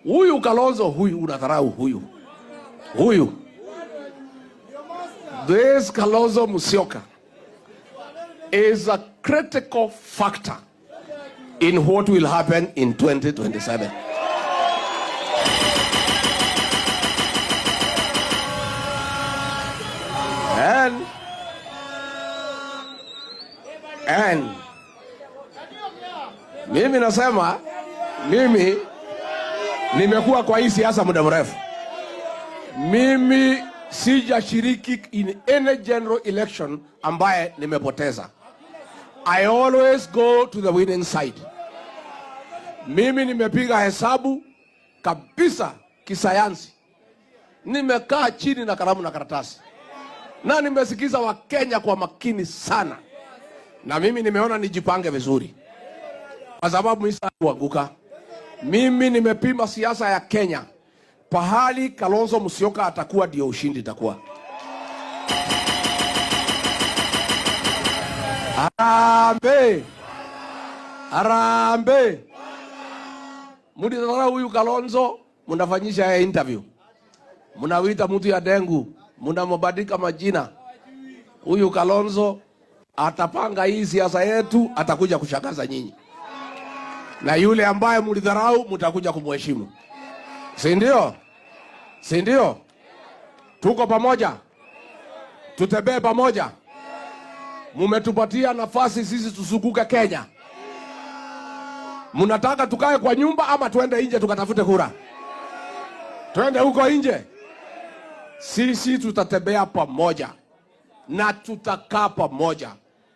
Huyu Kalonzo huyu unadharau huyu. Huyu. This Kalonzo Musyoka is a critical factor in what will happen in 2027. And mimi nasema, mimi nimekuwa kwa hii siasa muda mrefu. Mimi sijashiriki in any general election ambaye nimepoteza. I always go to the winning side. Mimi nimepiga hesabu kabisa kisayansi. Nimekaa chini na kalamu na karatasi, na nimesikiza Wakenya kwa makini sana, na mimi nimeona nijipange vizuri, kwa sababu mimi sikuanguka. Mimi nimepima siasa ya Kenya, pahali Kalonzo Musyoka atakuwa ndio ushindi itakuwa. Harambee! Harambee! Mlidharau huyu Kalonzo, mnafanyisha yeye interview, mnawita mtu ya dengu, mnamubadilika majina. Huyu Kalonzo atapanga hii siasa yetu, atakuja kushangaza nyinyi. Na yule ambaye mlidharau mtakuja kumheshimu, si ndio? Si ndio? Tuko pamoja, tutembee pamoja. Mumetupatia nafasi sisi tuzunguke Kenya. Mnataka tukae kwa nyumba ama tuende nje tukatafute kura? Tuende huko nje. Sisi tutatembea pamoja na tutakaa pamoja.